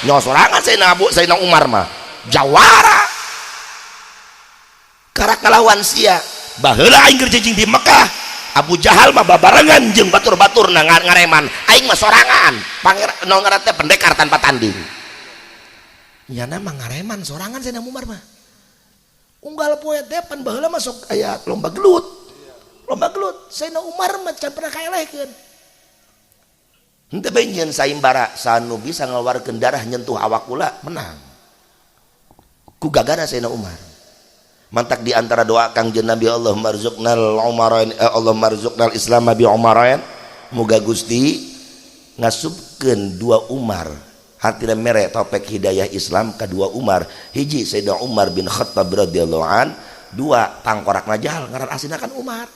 Nyawa sorangan Sayyidina Abu Sayyidina Umar mah jawara. Karak ngalawan sia. Baheula aing keur cicing di Mekah, Abu Jahal mah babarengan jeung batur-batur na ngareman. Aing mah sorangan. Pangeran naon ngaran teh pendekar tanpa tanding. Nyana mah ngareman sorangan Sayyidina Umar mah. Unggal poe teh pan baheula mah sok aya lomba gelut. Lomba gelut Sayyidina Umar mah can pernah kaelehkeun. Henteu bae nyieun saimbara sanu bisa ngaluarkeun darah nyentuh awak kula menang. Ku gagana Sayyidina Umar. Mantak di antara doa Kangjeng Nabi Allah marzuqnal umarain, Allah marzuqnal Islam bi umarain. Muga Gusti ngasupkeun dua Umar. Hartina mere topek hidayah Islam ka dua Umar. Hiji Sayyidina Umar bin Khattab radhiyallahu an, dua tangkorak Jahal ngaran aslina kan Umar.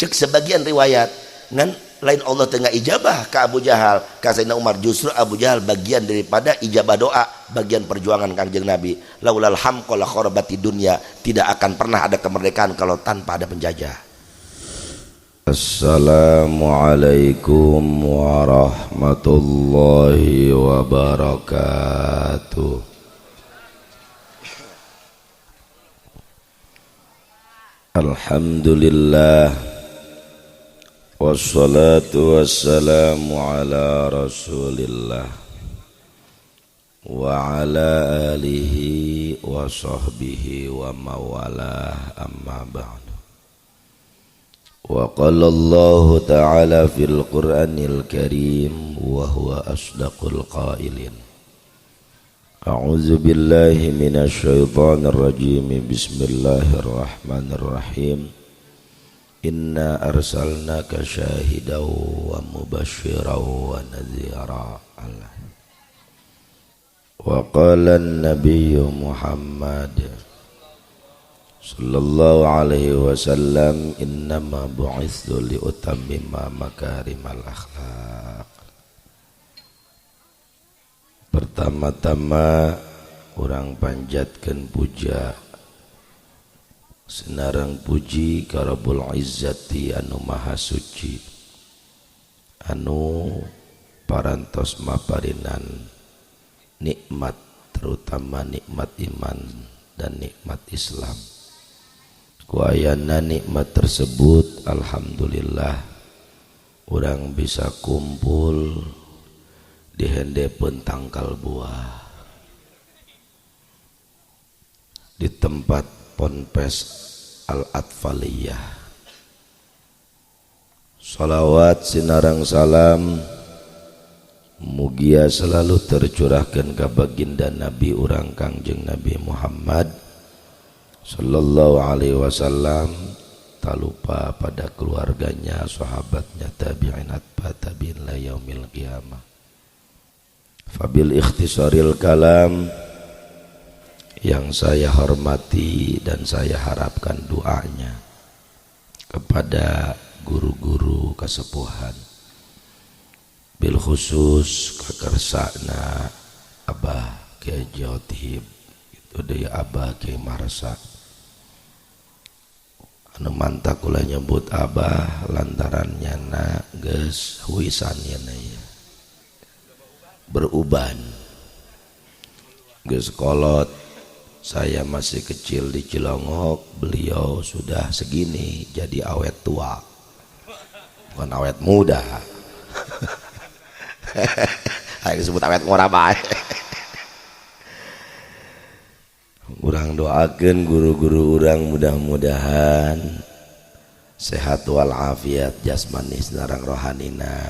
Cek sebagian riwayat ngan lain Allah tengah ijabah ke Abu Jahal ka Sayyidina Umar, justru Abu Jahal bagian daripada ijabah doa, bagian perjuangan Kangjeng Nabi. Laulal hamqa la kharabati dunya, tidak akan pernah ada kemerdekaan kalau tanpa ada penjajah. Assalamualaikum warahmatullahi wabarakatuh. Alhamdulillah wassalatu wassalamu ala rasulillah wa ala alihi wa sahbihi wa mawalah, amma ba'du. Wa qala Allah ta'ala fil Qur'anil Karim wa huwa asdaqul qailin. A'udzu billahi minasy syaithanir rajim. Bismillahirrahmanirrahim. Inna arsalnaka syahidan wa mubasysyiran wa nadhira. Wa qala an-nabiyyu Muhammad sallallahu alaihi wasallam, innama bu'itstu liutammima makarimal akhlaq. Pertama-tama urang panjatkeun puja senarang puji ka Rabbul Izzati anu maha suci, anu parantos maparinan nikmat, terutama nikmat iman dan nikmat Islam. Ku ayana nikmat tersebut, alhamdulillah urang bisa kumpul di hendepeun tangkal buah di tempat Ponpes Al-Atfaliyah. Salawat sinarang salam mugia selalu tercurahkan ka baginda Nabi urang Kangjeng Nabi Muhammad sallallahu alaihi wasallam, tak lupa pada keluarganya, sahabatnya, tabi'in atba tabi'in la yaumil qiyamah. Fabil ikhtisaril kalam, yang saya hormati dan saya harapkan doanya kepada guru-guru kasepuhan, bil khusus kakersana Abah Kiai Jotib, itu deui Abah Kiai Marsa. Anu mantak kula nyebut Abah lantaran nyana geus huisan nyana ya, beruban geus kolot. Saya masih kecil di Cilongok, beliau sudah segini jadi awet tua, bukan awet muda. Ayo disebut awet ngora bae. Urang doakeun guru-guru urang mudah-mudahan sehat walafiat jasmani sareng rohanina,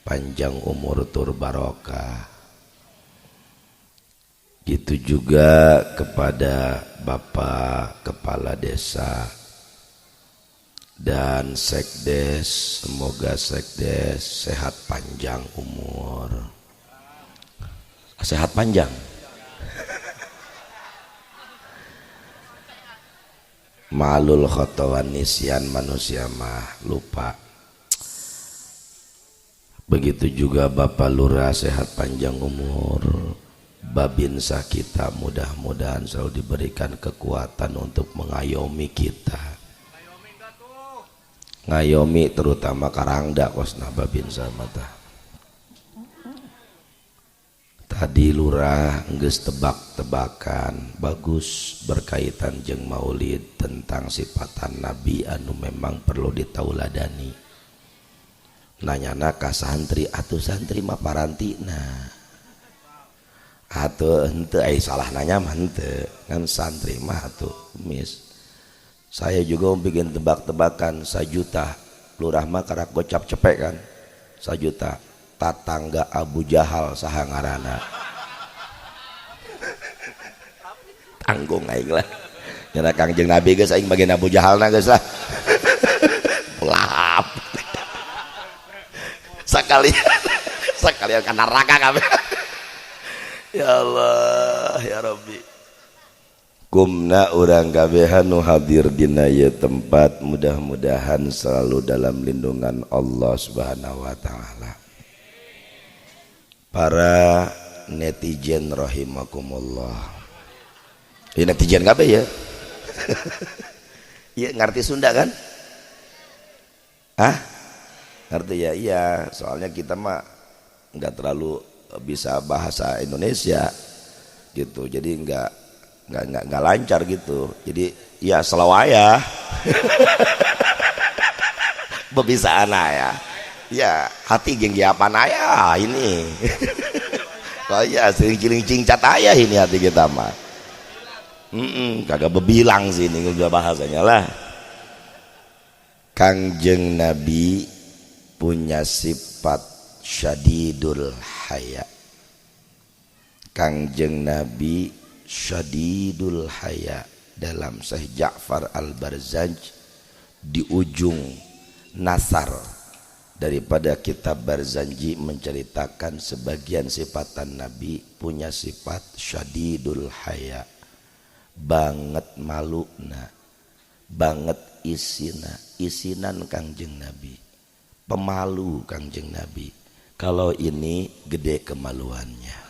panjang umur tur barokah. Gitu juga kepada Bapak Kepala Desa dan Sekdes, semoga Sekdes sehat panjang umur. Sehat panjang. Malul khotawan nisyan, manusia mah lupa. Begitu juga Bapak Lurah sehat panjang umur. Babinsa kita mudah-mudahan selalu diberikan kekuatan untuk mengayomi kita. Ngayomi terutama karangda kosna babinsa mata. Tadi lurah geus tebak-tebakan bagus berkaitan jeung maulid tentang sifatan nabi anu memang perlu ditauladani. Nanyana ka santri, atuh santri mah parantina. Atuh henteu, ai salah nanya mah henteu, kan santri mah atuh mis. Saya juga mau bikin tebak-tebakan sajuta, lurah mah karak gocap cepek kan, sajuta. Tatangga Abu Jahal saha ngaranna, tanggung aing lah nyana Kangjeng Nabi geus aing bagian Abu Jahalna geus lah. Pelap sekalian sekalian ka neraka kabeh. Ya Allah ya Rabbi, kumna urang kabehan nu hadir dina ieu tempat mudah-mudahan selalu dalam lindungan Allah Subhanahu wa taala. Para netizen rahimakumullah. Ini netizen kabeh ya? Iya, ngerti Sunda kan? Hah? Ngerti ya? Iya, soalnya kita mah nggak terlalu bisa bahasa Indonesia gitu. Jadi nggak lancar gitu. Jadi ya selawaya. Bebisaan ya. Ya, hati geng apa aya ini. Oh iya, sering ciling cat ayah ini hati kita mah. Kagak bebilang sih ini udah bahasanya lah. Kangjeng Nabi punya sifat syadidul haya. Kangjeng Nabi syadidul haya dalam Syekh Ja'far Al-Barzanj di ujung nasar daripada kitab Barzanji menceritakan sebagian sifatan Nabi punya sifat syadidul haya, banget maluna, banget isina, isinan Kangjeng Nabi, pemalu Kangjeng Nabi. Kalau ini gede kemaluannya.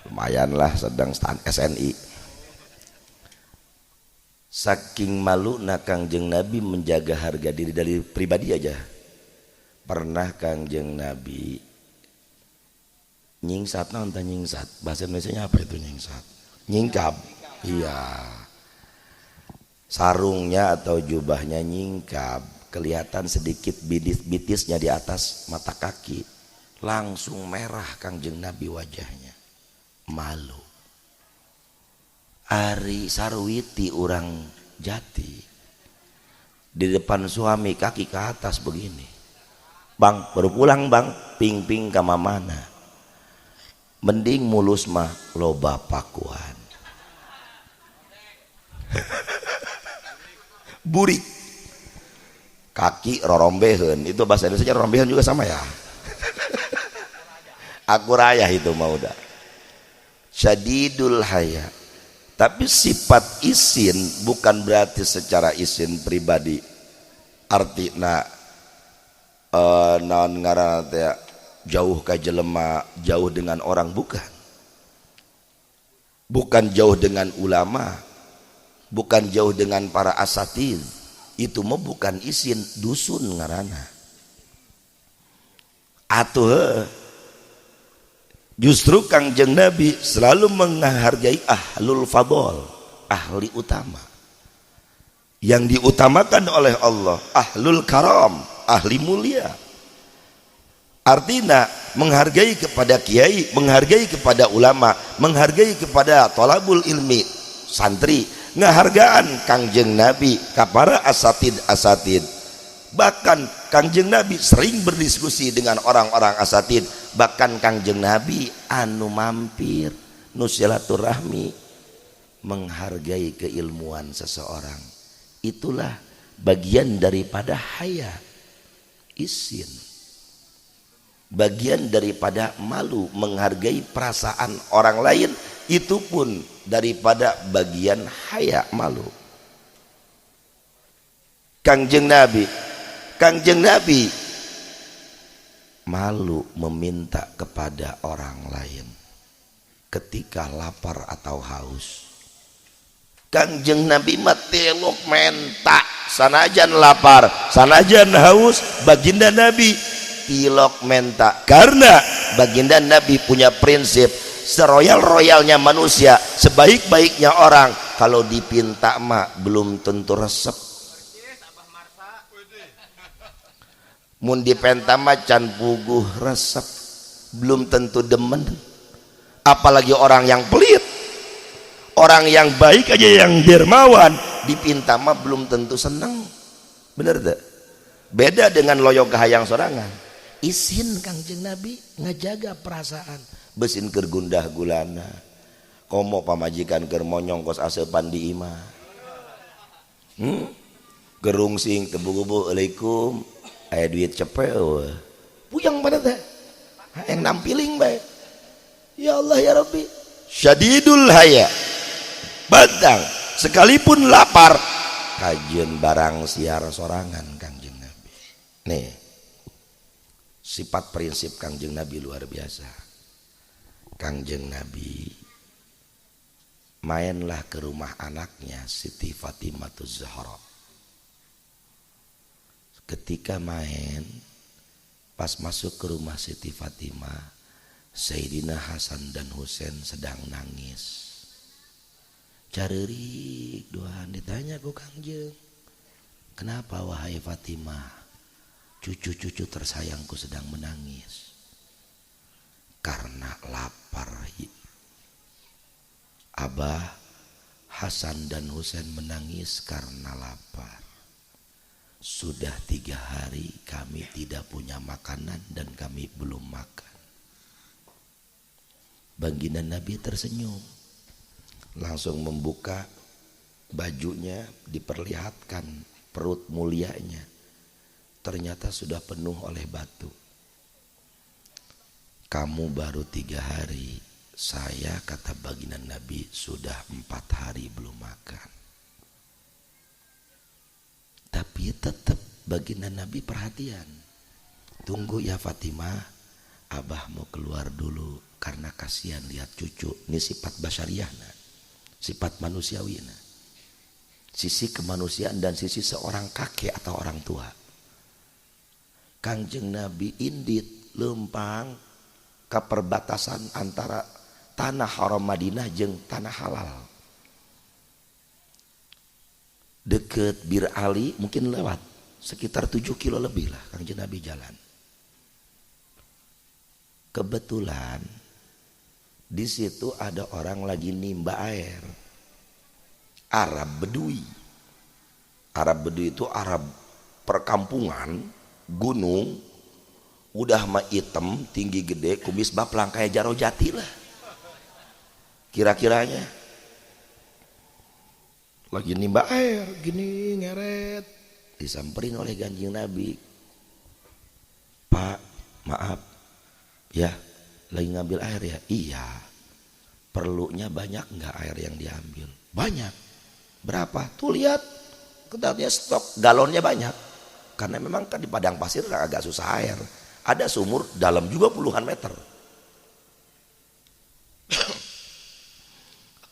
Lumayan lah, sedang stand SNI. Saking malu na Kangjeng Nabi menjaga harga diri dari pribadi aja. Pernah Kangjeng Nabi nyingsat, naon tah nyingsat? Bahasa Indonesianya apa itu nyingsat? Nyingkap. Iya. Sarungnya atau jubahnya nyingkap, kelihatan sedikit bitis-bitisnya di atas mata kaki. Langsung merah Kangjeng Nabi wajahnya. Malu. Ari Sarwiti urang jati di depan suami kaki ke atas begini, bang baru pulang bang, ping-ping ka mamana, mending mulus mah loba pakuan. Burik kaki rorombeheun, itu bahasa Indonesia rorombeheun juga sama ya. Aku rayah itu mah udah syadidul haya. Tapi sifat isin bukan berarti secara isin pribadi. Artina naon ngaranna teh jauh ka jelema, jauh dengan orang, bukan. Bukan jauh dengan ulama, bukan jauh dengan para asatid. Itu mah bukan isin, dusun ngaranna. Atuh justru Kangjeng Nabi selalu menghargai ahlul fadol, ahli utama. Yang diutamakan oleh Allah, ahlul karam, ahli mulia. Artinya menghargai kepada kiai, menghargai kepada ulama, menghargai kepada tolabul ilmi, santri, ngehargaan Kangjeng Nabi kepada asatid-asatid. Bahkan Kangjeng Nabi sering berdiskusi dengan orang-orang asatid. Bahkan Kangjeng Nabi anu mampir nu silaturahmi, menghargai keilmuan seseorang. Itulah bagian daripada haya, isin. Bagian daripada malu, menghargai perasaan orang lain, itu pun daripada bagian haya, malu. Kangjeng Nabi malu meminta kepada orang lain ketika lapar atau haus. Kangjeng Nabi mah telok menta sanajan lapar, sanajan haus, baginda Nabi tilok menta. Karena baginda Nabi punya prinsip, seroyal-royalnya manusia, sebaik-baiknya orang, kalau dipinta mah belum tentu resep. Mun dipenta mah can puguh resep, belum tentu demen. Apalagi orang yang pelit, orang yang baik aja yang dermawan, dipinta mah belum tentu seneng. Bener tak? Beda dengan loyok hayang sorangan. Isin Kangjeng Nabi ngejaga perasaan, besin keur gundah gulana, komo pamajikan keur monyong kos aseupan di imah, gerungsing tebu-bubu alaikum, aya duit cepet eueuh, puyeng pada teh, yang nampiling bae. Ya Allah ya Rabbi, syadidul haya, batang sekalipun lapar kajian barang siar sorangan Kangjeng Nabi. Nih sifat prinsip Kangjeng Nabi luar biasa. Kangjeng Nabi mainlah ke rumah anaknya Siti Fatimah Zahra. Ketika main, pas masuk ke rumah Siti Fatimah, Sayyidina Hasan dan Husain sedang nangis. Careurik duaan, ditanya ku Kangjeng, kenapa wahai Fatimah, cucu-cucu tersayangku sedang menangis? Karena lapar. Abah, Hasan dan Husain menangis karena lapar. Sudah 3 hari kami tidak punya makanan dan kami belum makan. Baginda Nabi tersenyum, langsung membuka bajunya, diperlihatkan perut mulianya. Ternyata sudah penuh oleh batu. Kamu baru 3 hari, saya, kata baginda Nabi, sudah 4 hari belum makan. Tapi tetap baginda Nabi perhatian. Tunggu ya Fatimah, abah mau keluar dulu karena kasihan lihat cucu. Ini sifat basyariah, nah, sifat manusiawi, nah. Sisi kemanusiaan dan sisi seorang kakek atau orang tua. Kangjeng Nabi indit lempang ke perbatasan antara tanah haram Madinah jeung tanah halal. Deket Bir Ali mungkin lewat sekitar 7 kilo lebih lah Kangjeng Nabi jalan. Kebetulan di situ ada orang lagi nimba air. Arab Bedui. Arab Bedui itu Arab perkampungan, gunung, udah mah hitam, tinggi gede, kumis baplang kayak jaro jati lah. Kira-kiranya lagi nimba air, gini ngeret, disamperin oleh Kanjeng Nabi. Pak, maaf, ya lagi ngambil air ya? Iya. Perlunya banyak nggak air yang diambil? Banyak. Berapa? Tuh lihat, kedatnya stok galonnya banyak. Karena memang kan di padang pasir agak susah air. Ada sumur dalam juga puluhan meter.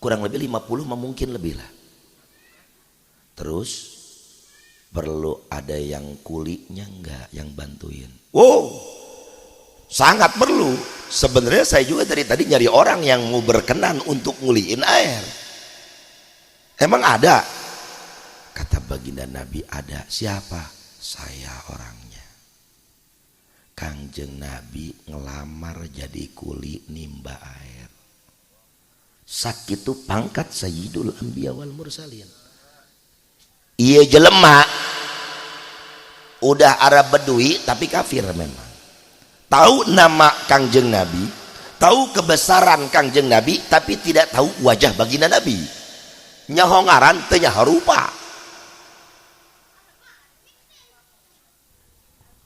Kurang lebih 50 mungkin lebih lah. Terus perlu ada yang kulinya enggak, yang bantuin? Wow, sangat perlu. Sebenarnya saya juga dari tadi nyari orang yang mau berkenan untuk nguliin air. Emang ada? Kata baginda Nabi ada. Siapa? Saya orangnya. Kangjeng Nabi ngelamar jadi kuli nimba air. Sakitu pangkat Sayyidul Anbiya wal Mursalin. Iya jelema udah Arab Bedui tapi kafir memang. Tahu nama Kangjeng Nabi, tahu kebesaran Kangjeng Nabi, tapi tidak tahu wajah baginda Nabi. Nyaho ngaran teu nyaho rupa.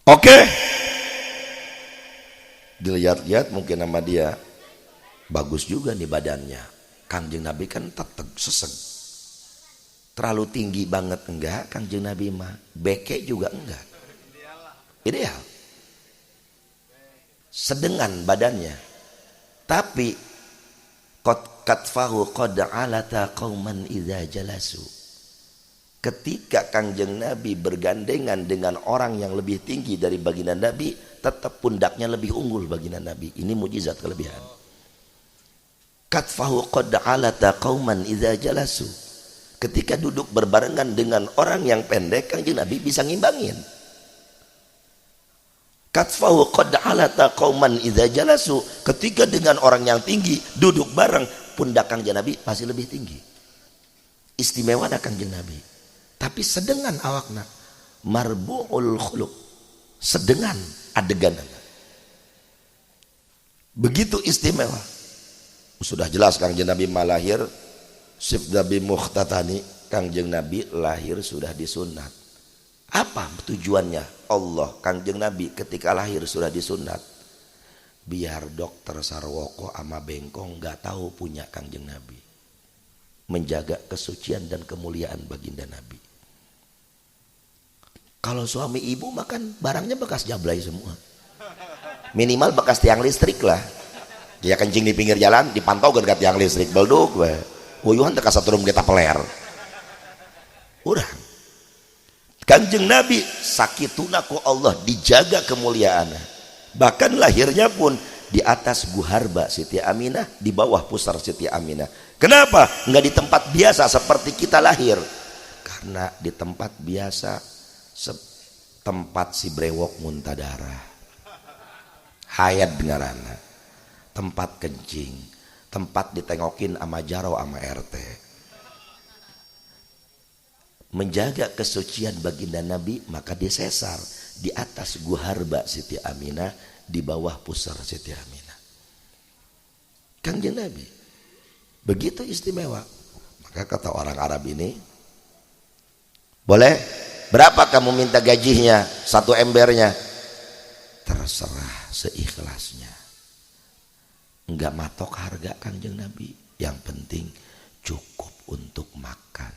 Oke. Dilihat-lihat mungkin nama dia bagus juga nih badannya. Kangjeng Nabi kan tetep seseg. Terlalu tinggi banget enggak Kangjeng Nabi mah, beke juga enggak. Ideal. Sedengan badannya. Tapi qad katfahu qad alata qauman idza jalasu. Ketika Kangjeng Nabi bergandengan dengan orang yang lebih tinggi dari baginda Nabi, tetap pundaknya lebih unggul baginda Nabi. Ini mujizat kelebihan. Katfahu qad alata qauman idza jalasu. Ketika duduk berbarengan dengan orang yang pendek, Kangjeng Nabi bisa ngimbangin. Katfahu qad alata qauman idza jalasu. Ketika dengan orang yang tinggi duduk bareng, pundak Kangjeng Nabi pasti lebih tinggi. Istimewa Kangjeng Nabi. Tapi sedengan awakna marbu'ul khuluq, sedengan adegan, begitu istimewa. Sudah jelas Kangjeng Nabi malahir sif Nabi mukhtatani, Kangjeng Nabi lahir sudah disunat. Apa tujuannya Allah Kangjeng Nabi ketika lahir sudah disunat? Biar dokter Sarwoko ama Bengkong nggak tahu punya Kangjeng Nabi. Menjaga kesucian dan kemuliaan baginda Nabi. Kalau suami ibu makan barangnya bekas jablay semua. Minimal bekas tiang listrik lah. Dia kencing di pinggir jalan, dipantau ke tiang listrik, belduk we. Uyuhan teh kasatrum kita peler. Urang. Kanjeng Nabi sakituna ku Allah dijaga kemuliaannya. Bahkan lahirnya pun di atas guharba Siti Aminah, di bawah pusar Siti Aminah. Kenapa? Enggak di tempat biasa seperti kita lahir. Karena di tempat biasa tempat si brewok muntah darah, hayat ngarana, tempat kencing, tempat ditengokin sama jaro sama RT. Menjaga kesucian baginda Nabi, maka disesar di atas guharba Siti Aminah, di bawah pusar Siti Aminah. Kangjeng Nabi begitu istimewa. Maka kata orang Arab ini, boleh berapa kamu minta gajinya satu embernya? Terserah seikhlasnya. Enggak matok harga Kangjeng Nabi, yang penting cukup untuk makan.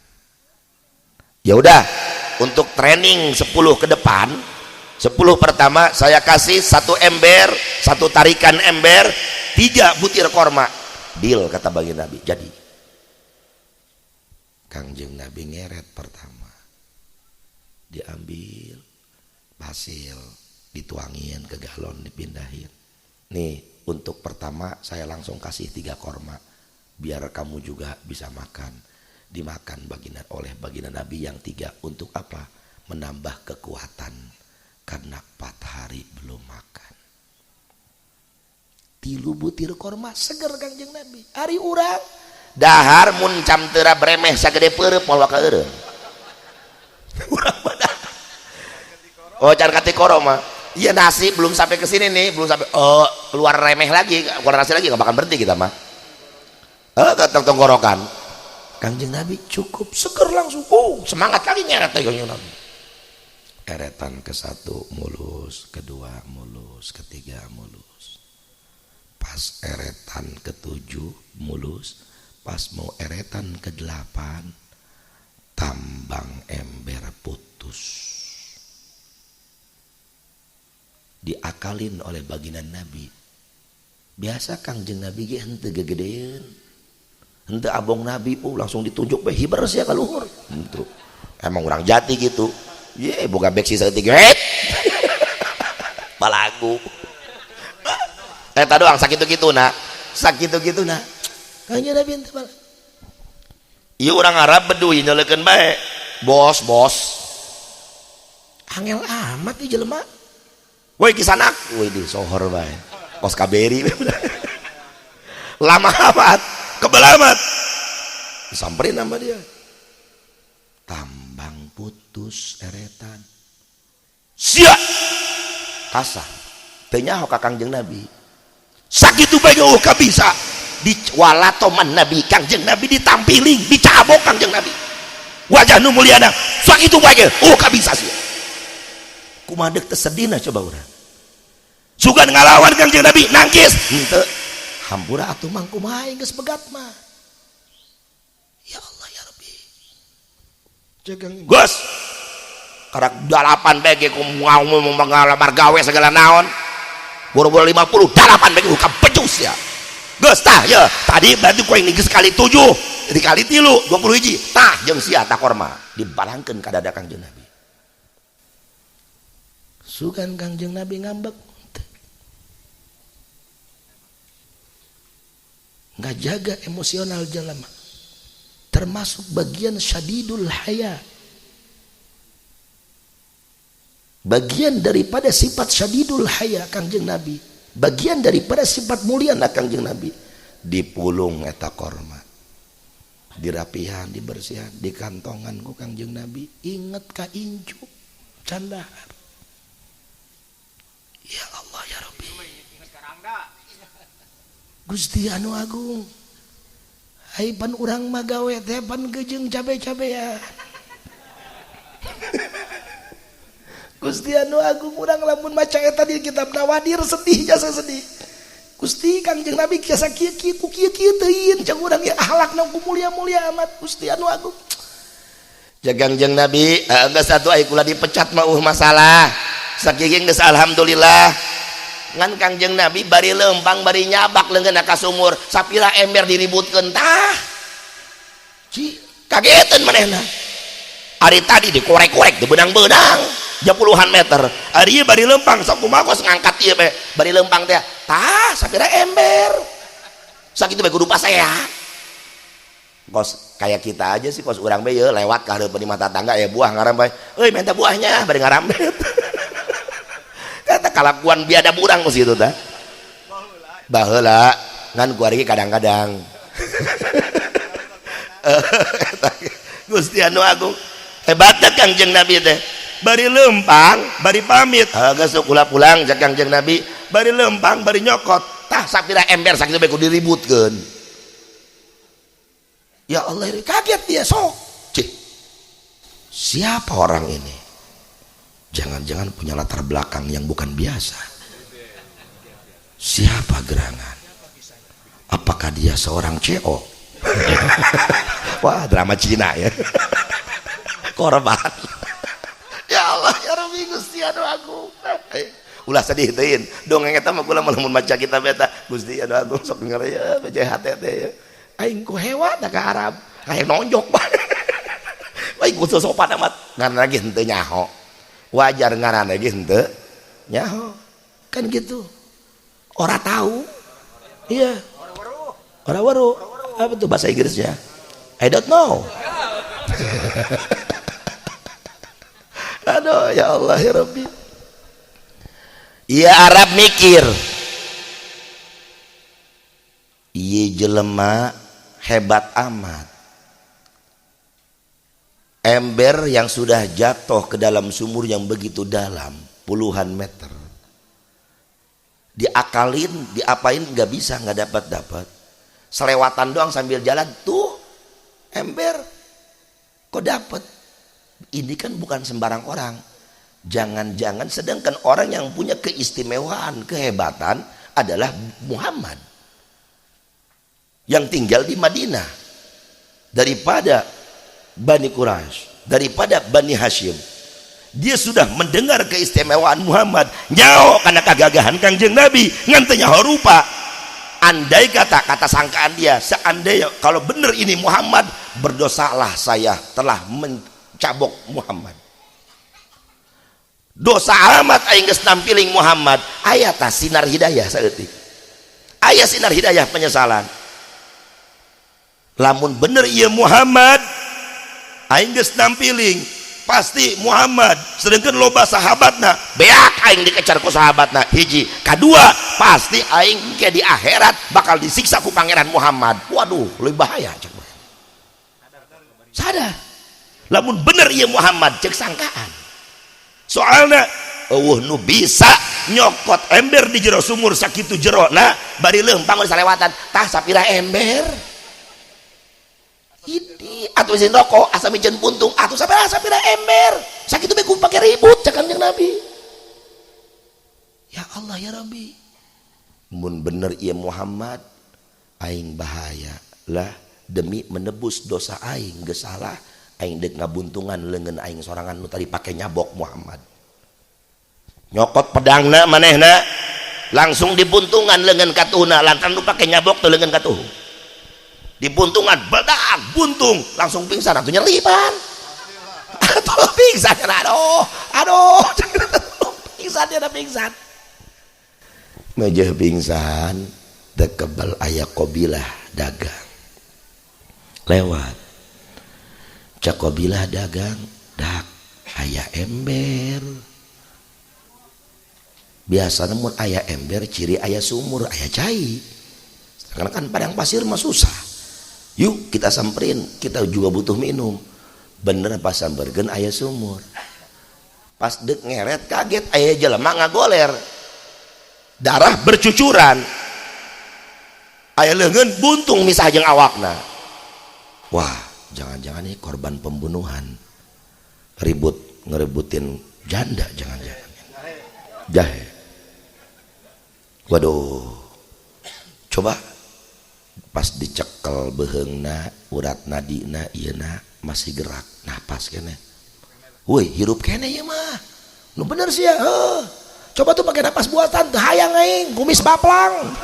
Ya udah, untuk training 10 ke depan, 10 pertama saya kasih satu ember, satu tarikan ember, 3 butir korma. Deal, kata baginda Nabi. Jadi Kangjeng Nabi ngeret pertama, diambil hasil, dituangin ke galon, dipindahin. Nih untuk pertama saya langsung kasih 3 korma biar kamu juga bisa makan. Dimakan baginda oleh baginda Nabi yang 3. Untuk apa? Menambah kekuatan karena 4 hari belum makan. 3 butir korma seger Kangjeng Nabi. Ari urang dahar mun camteura bremeh sagede peureub moal waka eureun. Urang mah oh can katikoro mah. Iya nasi belum sampai ke sini nih, belum sampai oh keluar remeh lagi, keluar nasi lagi nggak bakal berhenti kita mah. Ke tenggorokan. Kangjeng Nabi cukup seger langsung. Oh, semangat lagi nyeret Kangjeng Nabi. Eretan ke 1 mulus, kedua mulus, ketiga mulus. Pas eretan ke-7 mulus, pas mau eretan ke-8 tambang ember putus. Diakalin oleh baginda Nabi. Biasa Kangjeng Nabi ge henteu gegedeun. Henteu abong Nabi, oh langsung ditunjuk bae hiber sia ka luhur. Henteu. Emang urang jati gitu. Ye boga beksi saeutik het. Balagu. Eta doang sakitu-kituna. Sakitu-kituna. Kangjeng Nabi henteu balagu. Ieu urang Arab beduy nyeleukeun bae. Bos, bos. Angel amat ieu jelema. Woi kisanak, woi di sohor bae. Kos kaberi. Lama amat, kebel amat. Disamperin sama dia. Tambang putus eretan. Sia. Kasar. Teu nyaho ka Kangjeng Nabi. Sakitu bae eueuh ka bisa. Di walatoman Nabi, Kangjeng Nabi ditampiling, dicabok Kangjeng Nabi. Wajah nu mulyana, sakitu bae eueuh ka bisa sia. Kumaha deuk teu sedihna coba urang. Sugan ngalawan Kangjeng Nabi nangkis henteu. Hampura atuh mang kumaha geus begat mah. Ya Allah ya Rabbi. Cegang geus. Karak 8 bege ku mau ngalamar gawe segala naon. Boro-boro 50 8 bege ka becus ya. Geus tah ya. Tadi berarti ku aing geus kali 7. dikali 3 20 hiji tah jeung sia tah korma dibalangkeun ka dada Kangjeng Nabi. Sugan Kangjeng Nabi ngambek, nggak jaga emosional jelema, termasuk bagian syadidul haya, bagian daripada sifat syadidul haya Kangjeng Nabi, bagian daripada sifat mulia Kangjeng Nabi. Dipulung eta korma, dirapihan, dibersihan, dikantongan ku Kangjeng Nabi. Inget ka incu candahar. Ya Allah ya Rabbi, Gusti anu agung, ai pan urang mah gawe teh pan gejeung cabe-cabean. Gusti anu agung, urang lamun maca eta di kitab Nawadir sedih jasa sedih. Gusti Kangjeng Nabi kiasa kieu-kieu ku kieu-kieu teuing cang urang ieu akhlakna ku mulia-mulia amat. Gusti anu agung. Jagangjeng Nabi, geus atuh ai kula dipecat mah masalah. Sakieu geus alhamdulillah. Ngan Kangjeng Nabi bari lempang bari nyabak leungeunna ka sumur, sapira ember diributkeun tah. Ci, kageteun manehna. Ari tadi dikorek-korek dibenang-benang puluhan meter. Ari ieu bari lempang sok kumaha kos ngangkat ieu bae. Bari lempang teh tah sapira ember. Sakitu bae kudu pasea. Kos kayak kita aja sih, kos urang bae ye lewat ka hareupeun imah tatangga ya buah ngaram bae. Euy minta buahnya bari ngarambet. Kata kalakuan biadab urang kos kitu tah. Baheula ngan ku ari kadang-kadang. Gusti anu agung, hebatna Kangjeng Nabi teh. Bari lempang, bari pamit. Geus kula pulang cek Kangjeng Nabi, bari lempang, bari nyokot. Tah sapira ember sakitu bae kudu diributkeun. Ya Allah, kaget dia sok. Cih. Siapa orang ini? Jangan-jangan punya latar belakang yang bukan biasa. Siapa gerangan? Apakah dia seorang CO? Wah, drama Cina ya. Korban. Ya Allah ya Rabbi Gusti anu agung. Ulah sedih teuing. Dongeng eta mah kula mun maca kitab eta Gusti anu agung sok denger ya BJHT teh ya. Aing ku hewan ka Arab, hayang nonjok bae. Aing ku sopan amat. Ngaranna ge henteu nyaho. Wajar ngaranna ge henteu nyaho. Kan gitu. Ora tahu. Iya. Ora weruh. Apa tuh bahasa Inggrisnya? I don't know. Aduh ya Allah ya Rabbi. Iya Arab mikir. Iya jelema hebat amat. Ember yang sudah jatuh ke dalam sumur yang begitu dalam, puluhan meter. Diakalin, diapain nggak bisa, nggak dapat-dapat. Selewatan doang sambil jalan tuh ember kok dapat. Ini kan bukan sembarang orang. Jangan-jangan sedangkan orang yang punya keistimewaan, kehebatan adalah Muhammad yang tinggal di Madinah daripada Bani Quraisy, daripada Bani Hashim. Dia sudah mendengar keistimewaan Muhammad, nyaho karena kegagahan Kangjeng Nabi, ngan teu nyaho rupa. Andai kata sangkaan dia, seandainya kalau benar ini Muhammad, berdosalah saya telah mencabok Muhammad. Dosa amat aing geus nampiling Muhammad, aya tah sinar hidayah saeutik. Aya sinar hidayah penyesalan. Lamun bener ieu Muhammad, aing geus nampiling, pasti Muhammad. Sedangkan loba sahabatna, beak aing dikecar ku sahabatna. Hiji, kadua, pasti aing ke di akhirat bakal disiksa ku pangeran Muhammad. Waduh, leuwih bahaya cek. Sadar. Lamun bener ieu Muhammad cek sangkaan. Soalna eueuh nu bisa nyokot ember di jero sumur sakitu jerona bari leumpang salewatan tah sapira ember. Ini atuh izin rokok asa miceun puntung atuh sapira ember sakitu bae ku pake ribut cek Kangjeng Nabi. Ya Allah ya Rabbi, mun bener ieu Muhammad aing bahaya lah demi menebus dosa aing geus salah aing deuk ngabuntungan leungeun aing sorangan nu tadi pake nyabok Muhammad. Nyokot pedangna manehna langsung dibuntungan leungeun katuhna lantaran nu pake nyabok teh leungeun katuh. Di buntungan bedak buntung langsung pingsan atuh nyeri pan. Atuh pingsan aduh aduh pingsan dia pingsan. Mejeh pingsan tekebal aya qabilah dagang. Lewat. Cak qabilah dagang dak aya ember. Biasanya mun aya ember ciri aya sumur aya cai. Karena kan padang pasir mah susah. Yuk kita samperin, kita juga butuh minum. Bener pas samperkeun aya sumur. Pas dek ngeret kaget aya jelema ngagoler. Darah bercucuran. Aya leungeun buntung misah jeung awakna. Wah, jangan-jangan ini korban pembunuhan. Ribut ngerebutin janda jangan-jangan. Jahe. Waduh. Coba pas dicekel beheungna, urat nadina ieuna masih gerak, napas keneh. Woi, hirup keneh ieu mah. Nu bener sih ya. Heuh. Coba tuh pakai napas buatan, teu hayang aing, kumis baplang.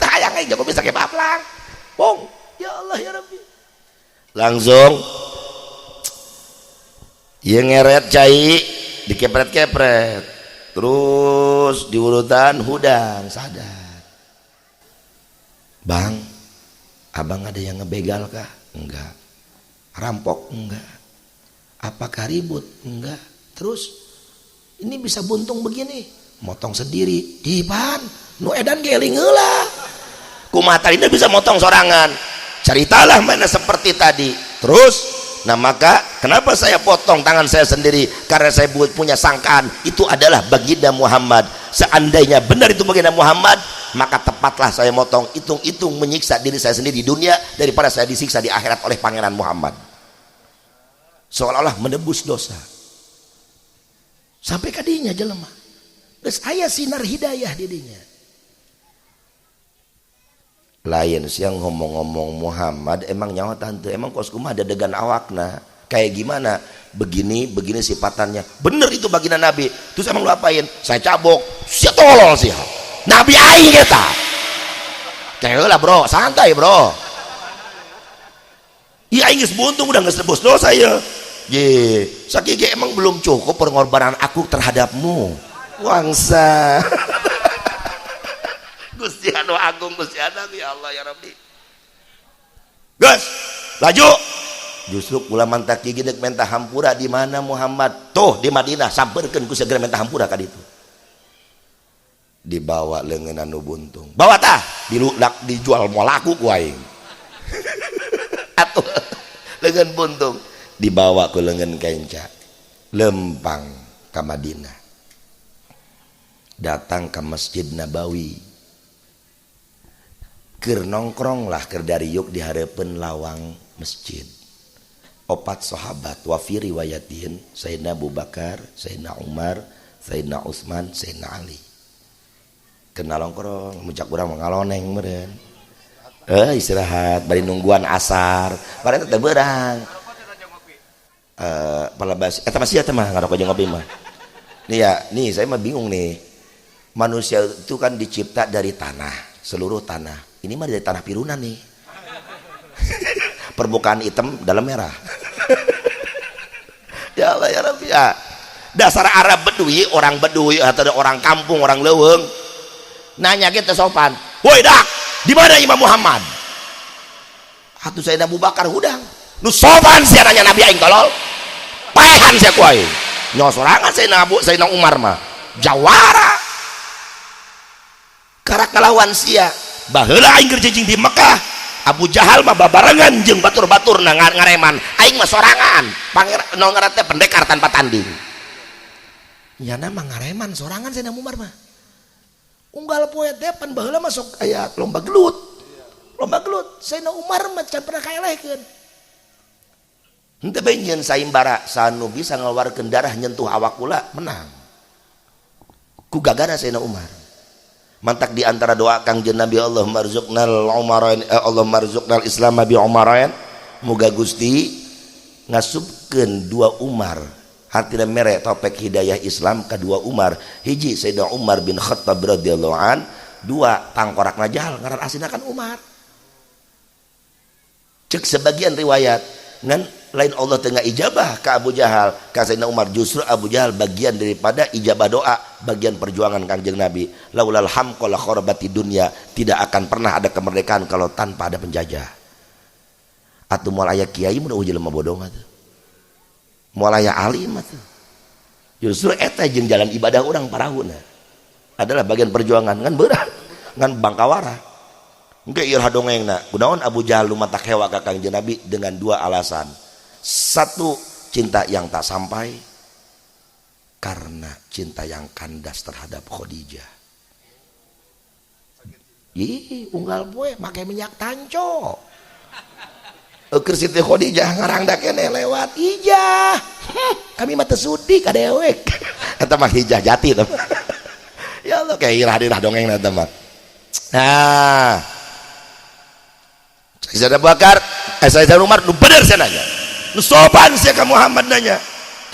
Teu hayang aing kumis pakai baplang. Bong, ya Allah ya Rabbi. Langsung ieu ngeret cai dikepret-kepret. Terus diurutan hudang sadar. Bang, abang ada yang ngebegal kah? Enggak. Rampok? Enggak. Apakah ribut? Enggak. Terus ini bisa buntung begini, motong sendiri. Dipan, nu edan geling heula. Kumaha ini bisa motong sorangan. Ceritalah mana seperti tadi. Terus, nah maka kenapa saya potong tangan saya sendiri? Karena saya punya sangkaan itu adalah baginda Muhammad. Seandainya benar itu baginda Muhammad, maka tepatlah saya motong. Hitung-hitung menyiksa diri saya sendiri di dunia daripada saya disiksa di akhirat oleh pangeran Muhammad. Seolah-olah menebus dosa. Sampai kadinya jelema. Geus aya sinar hidayah didinya. Lain siang ngomong-ngomong Muhammad emang nyawa tante, emang kos kumaha dedegan awakna. Kayak gimana? Begini, begini sifatannya. Bener itu baginda Nabi. Terus emang lu apain? Saya cabok. Sia tolol sia. Nabi aing eta. Kayak lah bro, santai bro. Iya aing geus buntung udah geus nebus dosa ya. Ye, sakieu emang belum cukup pengorbanan aku terhadapmu. Wangsa. Gusti anu agung, Gusti anu ya Allah ya Rabbi. Gus, laju. Justru kula mantak gigi dek menta hampura di mana Muhammad? Tuh di Madinah samperkeun ku segera menta hampura ka ditu. Dibawa leungeun anu buntung. Bawa tah, dijual moal laku ku aing. Atuh leungeun buntung dibawa ku leungeun kenca. Lempang ka Madinah. Datang ke Masjid Nabawi. Keur nongkrong lah keur dariuk di hareupeun lawang masjid. Opat sahabat wa fi riwayatin Sayyidina Abu Bakar, Sayyidina Umar, Sayyidina Utsman, Sayyidina Ali. Kena nongkrong, muncak urang mah ngaloneng meureun. Istirahat bari nungguan asar, bari teh beurang. Palabas eta masih eta mah ngarokok jeung ngopi mah. Nih ya, nih saya mah bingung nih. Manusia itu kan dicipta dari tanah, seluruh tanah. Ini mah dari tanah pirunan nih. Permukaan hitam dalam merah. Ya Allah ya Rabbi ya. Dasar Arab Bedui, orang Bedui atau orang kampung, orang leuweung. Nanya kita sopan. Woi dak, di mana Imam Muhammad? Atuh Sayyidina Abu Bakar hudang. Nu sopan sia nanya Nabi aing tolol. Paehan sia ku aing. Nyawa sorangan Sayyidina Abu, Sayyidina Umar mah. Jawara. Karak ngalawan sia. Baheula aing keur cicing di Mekah, Abu Jahal mah babarengan jeung batur-baturna ngareman. Aing mah sorangan. Pangeran nu ngaran teh pendekar tanpa tanding. Nyana mah ngareman sorangan Sayyidina Umar mah. Unggal poe teh pan baheula mah sok aya lomba gelut. Lomba gelut Sayyidina Umar mah can pernah kaelehkeun. Henteu bae nyieun saimbara sanu bisa ngaluarkeun darah nyentuh awak kula menang. Ku gagana Sayyidina Umar. Mantak di antara doa Kangjeng Nabi Allah marzuqnal umarain, Allah marzuqnal Islam bi umarain. Muga Gusti ngasupkeun dua Umar. Hartina mere topek hidayah Islam ka dua Umar. Hiji Sayyidina Umar bin Khattab radhiyallahu an, dua tangkorak Najal ngaran aslina kan Umar. Cek sebagian riwayat ngan lain Allah tengah ijabah ke Abu Jahal ka Sayyidina Umar, justru Abu Jahal bagian daripada ijabah doa, bagian perjuangan Kangjeng Nabi. Laulal hamqa la kharabati dunya, tidak akan pernah ada kemerdekaan kalau tanpa ada penjajah. Atuh moal aya kiai mun eueuh jelema bodoh mah tuh, moal aya alim mah tuh. Justru eta jeung jalan ibadah urang parahuna adalah bagian perjuangan, ngan berat ngan bangkawara. Engke ieu dongengna kunaon Abu Jahal lumatak hewa ka Kangjeng Nabi dengan dua alasan. Satu, cinta yang tak sampai karena cinta yang kandas terhadap Khadijah. Ih, unggal poe make minyak tanco. Keur Siti Khadijah ngarangda keneh lewat ijah. Kami mah teu sudi ka dewek. Eta mah hijah jati teh. Ya Allah, kayak irah dirah dongengna eta mah. Nah, Sayyidina Abu Bakar, Sayyidina Umar nu bener sia nanya. Nu sopan sia ka Muhammad nanya.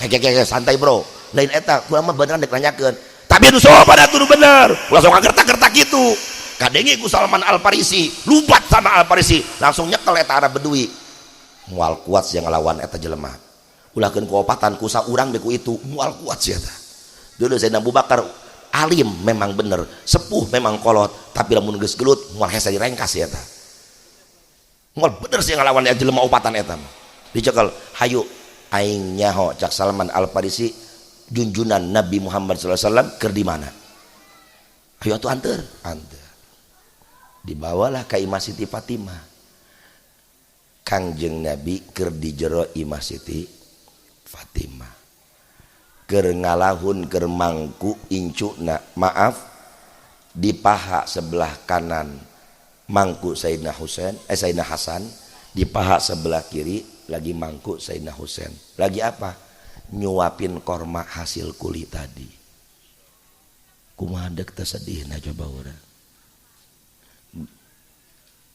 Kayak santai bro. Lain eta, kurang mah beneran dek nanyakeun. Tapi nu sopan atuh nu bener. Ulah sok ngagertak-gertak kitu. Kadenge ku Salman Al Farisi, lupat sama Al Farisi, langsung nyekel eta Arab Bedui. Moal kuat sia ngalawan eta jelema. Ulahkeun ku opatan ku saurang be ku itu, moal kuat sia eta. Dulu Sayyidina Abu Bakar alim memang bener, sepuh memang kolot, tapi lamun geus gelut moal hese direngkas sia eta. Moal bener sih ngalawan eta jelema opatan eta mah. Dicekel, hayu aing nyaho cak Salman Al Farisi junjunan Nabi Muhammad sallallahu alaihi wasallam keur di mana? Hayu atuh anteur, anteur. Dibawalah ka imah Siti Fatimah. Kangjeng Nabi keur di jero imah Siti Fatimah. Keur ngalahun keur mangku incuna, maaf, di paha sebelah kanan mangku Sayyidina Husain, Sayyidina Hasan, di paha sebelah kiri lagi mangku Sayyidina Husain. Lagi apa? Nyuapin korma hasil kuli tadi. Kumaha dek teu sedihna coba urang.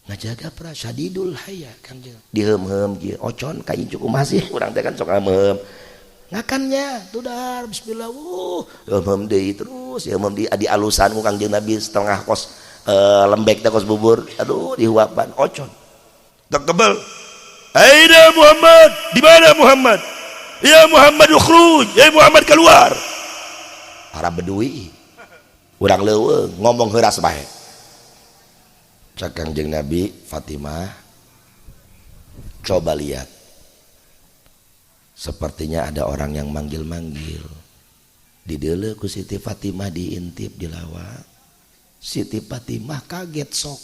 Ngajaga pra syadidul haya Kangjeng. Diheum-heum kieu, ocon ka incu kumaha sih urang teh kan sok ngameum. Ngakannya tudar bismillah, heum deui terus, heum deui di alusan ku Kangjeng Nabi setengah kos lembek teh kos bubur, aduh dihuapan ocon. Tekebel. Aina Muhammad? Di mana Muhammad? Ya Muhammad ukhruj, ya Muhammad keluar. Arab Bedui. Urang leuweung ngomong heuras bae. Cak Kangjeng Nabi, Fatimah, coba lihat. Sepertinya ada orang yang manggil-manggil. Dideuleu ku Siti Fatimah, diintip dilawak. Siti Fatimah kaget sok.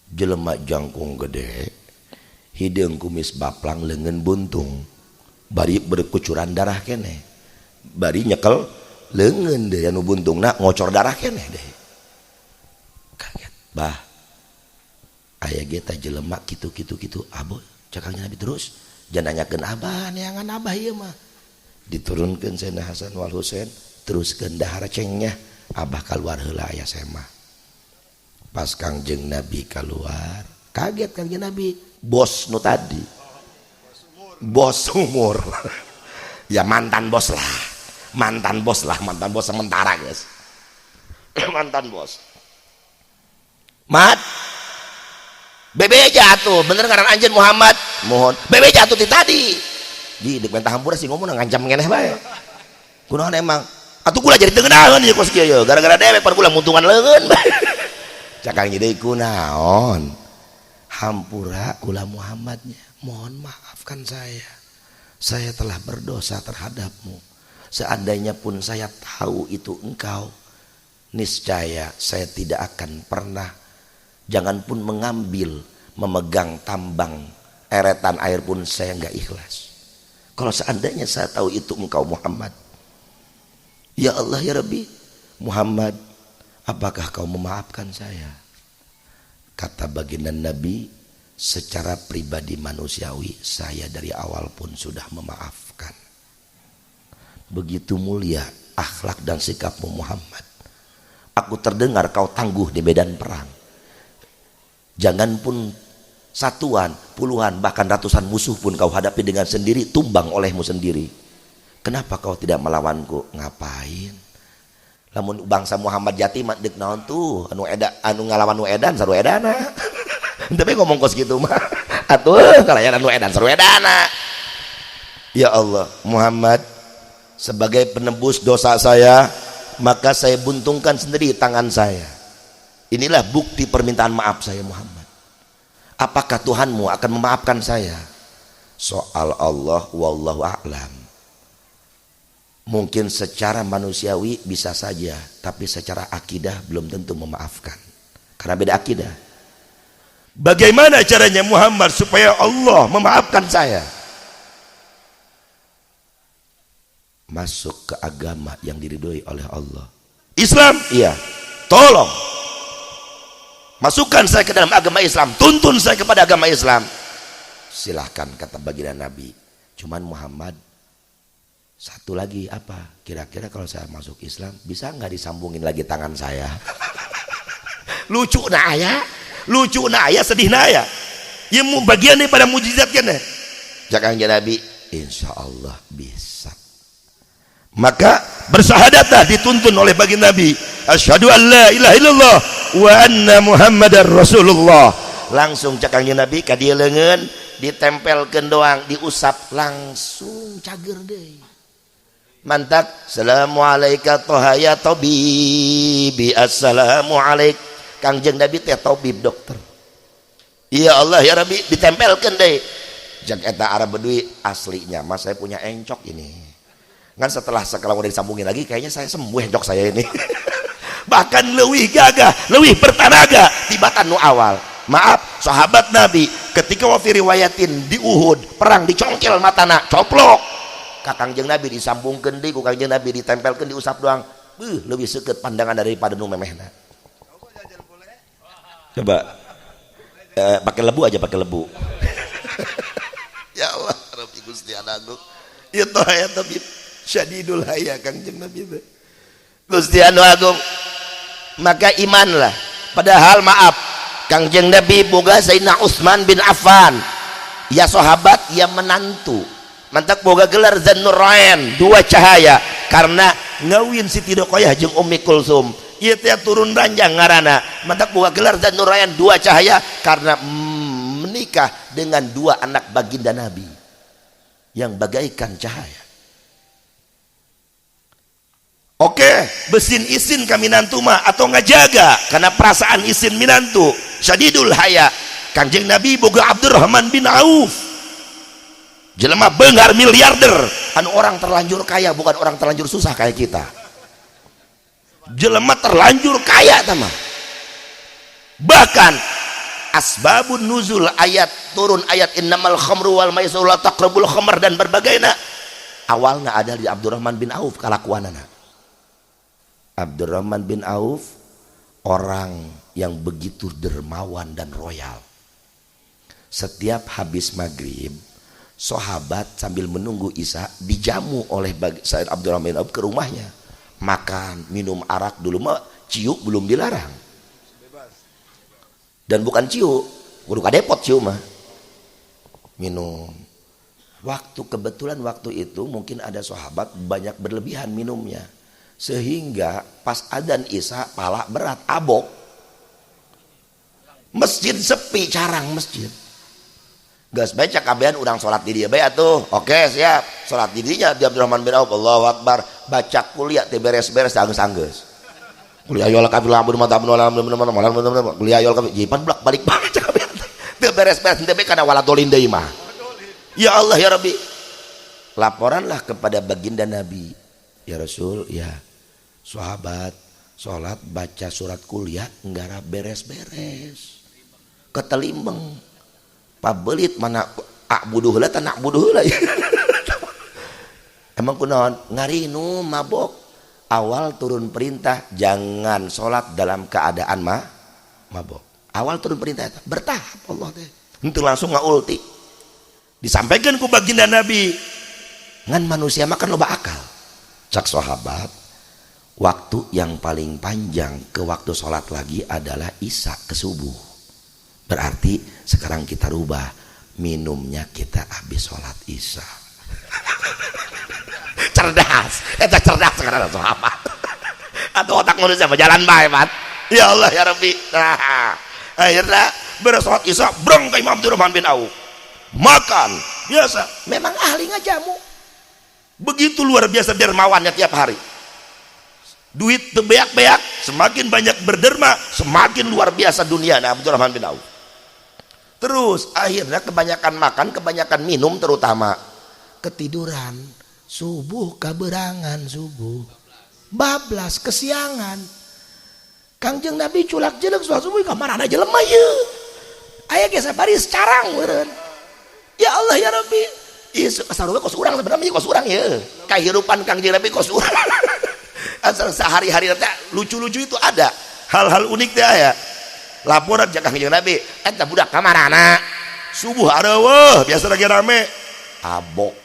Jelema jangkung gede, hideung kumis baplang, leungeun buntung, bari berkucuran darah keneh. Bari nyekel leungeun deui anu buntungna ngocor darah keneh deh. Kaget, bah. Aya ge tah jelema kitu kitu kitu, abo cak Kangjeng Nabi terus. Jangan nanyakeun abah, neangan abah ieu mah. Diturunkeun Sayyidina Hasan wal Husain, teruskeun dahar cengnya, abah keluar heula aya semah. Pas Kangjeng Nabi keluar, kaget Kangjeng Nabi, bos nu tadi. Bos umur. Ya mantan bos lah. Mantan bos lah, mantan bos sementara, guys. Mantan bos. Mat. Bebe jatuh, bener ngaran anjeun Muhammad? Mohon. Bebe jatuh ti tadi. Ji deuk minta hampura sih ngomong ngancam ngeneh bae. Kunaon emang? Atuh kula jadi teu ngeunaheun ieu kos kieu ye. Gara-gara dewek pan kula muntungan leungeun bae. Cak Kang deui kunaon? Hampura kula Muhammadnya. Mohon maafkan saya. Saya telah berdosa terhadapmu. Seandainya pun saya tahu itu engkau, niscaya saya tidak akan pernah, jangan pun mengambil, memegang tambang eretan air pun saya nggak ikhlas. Kalau seandainya saya tahu itu engkau Muhammad. Ya Allah ya Rabbi, Muhammad, apakah kau memaafkan saya? Kata baginda Nabi, secara pribadi manusiawi saya dari awal pun sudah memaafkan. Begitu mulia akhlak dan sikapmu Muhammad. Aku terdengar kau tangguh di medan perang. Jangan pun satuan, puluhan, bahkan ratusan musuh pun kau hadapi dengan sendiri, tumbang olehmu sendiri. Kenapa kau tidak melawanku? Ngapain? Lamun bangsa Muhammad jati mah deuk naon tuh anu eda anu ngalawan nu edan sarua edana. Tapi ngomong kos gitu mah atuh kalayan anu edan seru edana. Ya Allah, Muhammad, sebagai penebus dosa saya, maka saya buntungkan sendiri tangan saya. Inilah bukti permintaan maaf saya, Muhammad. Apakah Tuhanmu akan memaafkan saya? Soal Allah, wallahu a'lam. Mungkin secara manusiawi bisa saja, tapi secara akidah belum tentu memaafkan. Karena beda akidah. Bagaimana caranya Muhammad supaya Allah memaafkan saya? Masuk ke agama yang diridhoi oleh Allah. Islam? Iya. Tolong masukkan saya ke dalam agama Islam, tuntun saya kepada agama Islam. Silahkan, kata baginda Nabi. Cuman Muhammad, satu lagi apa? Kira-kira kalau saya masuk Islam, bisa nggak disambungin lagi tangan saya? Lucu na aya, lucu na aya, sedih na aya. Ya bagian daripada mujizat kan ya? Cak Kangjeng Nabi, insya Allah bisa. Maka bersahadatlah dituntun oleh baginda Nabi, asyhadu an la ilaha illallah wa anna muhammadar rasulullah. Langsung cak Kangjeng Nabi ka dieu leungeun ditempelkeun doang, diusap langsung cager deui. Mantak assalamualaikum toha ya tabibi, assalamualaikum. Kangjeng Nabi teh tabib, dokter. Ya Allah ya Rabbi, ditempelkeun deui. Cak eta Arab Badui, aslinya mas saya punya encok ini. Kan setelah sekarang udah disambungin lagi kayaknya saya sembuh encok saya ini. Bahkan lebih gagah, lebih bertenaga tibatan nu awal. Maaf, sahabat Nabi ketika wafi riwayatin di Uhud perang dicongkel matana, coplok. Ka Kangjeng Nabi disambungkeun deui ku Kangjeng Nabi, ditempelkeun, diusap doang. Beuh, lebih seukeut pandangan daripada nu memehna. Coba pakai lebu aja, pakai lebu. Ya Allah, Rabbi Gusti Agung. Itu aya tabib syadidul haya Kangjeng Nabi teh. Gusti Anu Agung. Maka imanlah. Padahal maaf, Kangjeng Nabi boga Sayyidina Utsman bin Affan. Ya sahabat, ya menantu. Mantak boga gelar Zannurain, dua cahaya, karena ngawin Siti Ruqayyah jeung Ummi Kulsum. Ieu teh turun ranjang ngaranna. Mantak boga gelar Zannurain, dua cahaya, karena menikah dengan dua anak baginda Nabi yang bagaikan cahaya. Oke, besin isin kami minantu mah atau ngajaga karena perasaan isin minantu. Syadidul haya. Kangjeng Nabi boga Abdurrahman bin Auf. Jelema beunghar miliarder, anu orang terlanjur kaya, bukan orang terlanjur susah kayak kita. Jelema terlanjur kaya tama. Bahkan asbabun nuzul ayat turun ayat innamal khamru wal maisir la taqrabul khamr dan berbagai awalnya ada di Abdurrahman bin Auf kalakuanana. Abdurrahman bin Auf orang yang begitu dermawan dan royal. Setiap habis maghrib, sahabat sambil menunggu Isya dijamu oleh Sayyid Abdurrahman bin Auf ke rumahnya. Makan, minum arak, dulu mah ciu belum dilarang. Dan bukan ciu, kudu kadepot ciu mah. Minum. Waktu kebetulan waktu itu mungkin ada sahabat banyak berlebihan minumnya. Sehingga pas adzan Isya pala berat, abok. Masjid sepi, carang masjid. Geus bae cak kabehan urang salat di dieu bae atuh. Oke, siap. Salat di dinya di Abdurrahman bin Auf, Allahu Akbar. Baca kuliah teh beres-beres anggeus-anggeus. Kuliah ayo kafir lambu mata malam kuliah ayo kafir jipan blak balik balik cak kabehan. Teu beres-beres teu kana waladolin deui mah. Ya Allah ya Rabbi. Laporanlah kepada baginda Nabi. Ya Rasul, ya sahabat sholat baca surat kuliah enggak beres-beres, ketelimbeng pabelit mana a'budu heula tah na'budu heula. Emang kunaon ngarinu mabok. Awal turun perintah jangan sholat dalam keadaan mabok. Awal turun perintah eta bertahap Allah teh henteu langsung ngaulti. Disampaikan ku baginda Nabi ngan manusia makan loba akal. Cak sahabat, waktu yang paling panjang ke waktu sholat lagi adalah isya ke subuh. Berarti sekarang kita rubah, minumnya kita habis sholat isya. Cerdas, eta cerdas sekarang sahabat. Atau otak manusia berjalan bae, Pak. Ya Allah ya Rabbi. Nah, akhirnya Beres salat Isya breng ka Imam Abdurrahman bin Auf. Makan biasa, memang ahli ngajamu. Begitu luar biasa dermawannya tiap hari. Duit tebeak-beak, semakin banyak berderma, semakin luar biasa dunia nah Abdurrahman bin Auf. Terus akhirnya kebanyakan makan, kebanyakan minum terutama ketiduran, subuh kaberangan subuh. Bablas kesiangan. Kangjeng Nabi culak jelek subuh ka mana jelema ieu. Aya ge sabaris carang meureun. Ya Allah ya Rabbi. Ieu sarua kos urang sebenarnya kos urang ye. Kahirupan Kangjeng Nabi kos urang. Asal sehari-hari teh lucu-lucu itu ada. Hal-hal unik teh aya. Laporan ka Kangjeng Nabi, eta budak kamarana. Subuh areuweuh, biasa lagi rame. Abok.